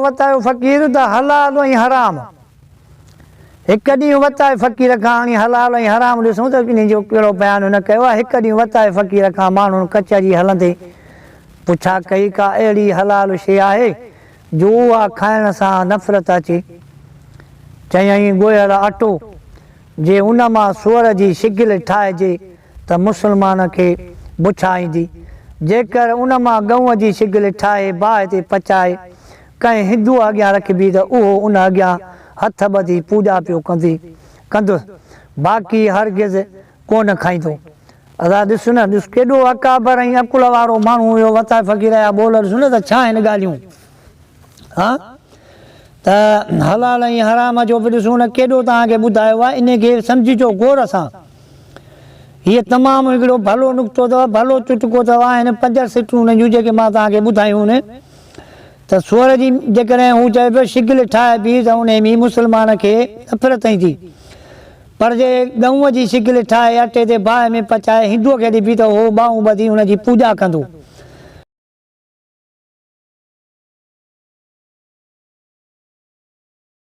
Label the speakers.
Speaker 1: وتايو فقير ته حلال ۽ حرام. هڪ ڏينهن وتائي فقير کان هاڻي حلال ۽ حرام ڏسون ته انهي جو ڪهڙو بيان هن ڪيو آهي. هڪ ڏينهن وتائي فقير کان ماڻهن ڪچهري هلندي پڇا ڪئي ڪا اهڙي حلال شيء آهي جو اها کائڻ سان نفرت اچي؟ چيائين ڳوهيل اٽو، جي ان مان سوئر جي شڪل ٺاهجي ته مسلمان کي بڇا ايندي. جيڪر ان مان ڳئون جي شڪل ٺاهي باهه تي پچائي ڪنهن هندوء اڳيان رکبي ته اهو ان اڳيان هٿ ٻڌي پوڄا پيو ڪندي ڪندس، باقي هرگز ڪونه کائيندو. ادا ڏس نه، ڏس ڪيڏو اڪابر ۽ عقل وارو ماڻهو هيو وتائي فقير جا ٻول ڏس نه ته ڇا آهن ڳالهيون. ها ته حلال ۽ حرام جو به ڏسو نه ڪيڏو توهان کي ٻڌايو آهي انهي کي سمجهجو غور سان. هيء تمام هڪڙو ڀلو نقطو اٿو، ڀلو چٽڪو اٿو، آهن پنج سٽون انهن جون جيڪي مان توهان کي ٻڌايون آهن ته سوئر جي جيڪڏهن هو چئي پيو شڪل ٺاهبي ته انهي ۾ مسلمان کي نفرت ايندي پر جي ڳئون جي شڪل ٺاهي اٽي تي باهه ۾ پچائي هندوء کي ڏبي ته هو ٻانهون ٻڌي ان جي پوڄا ڪندو.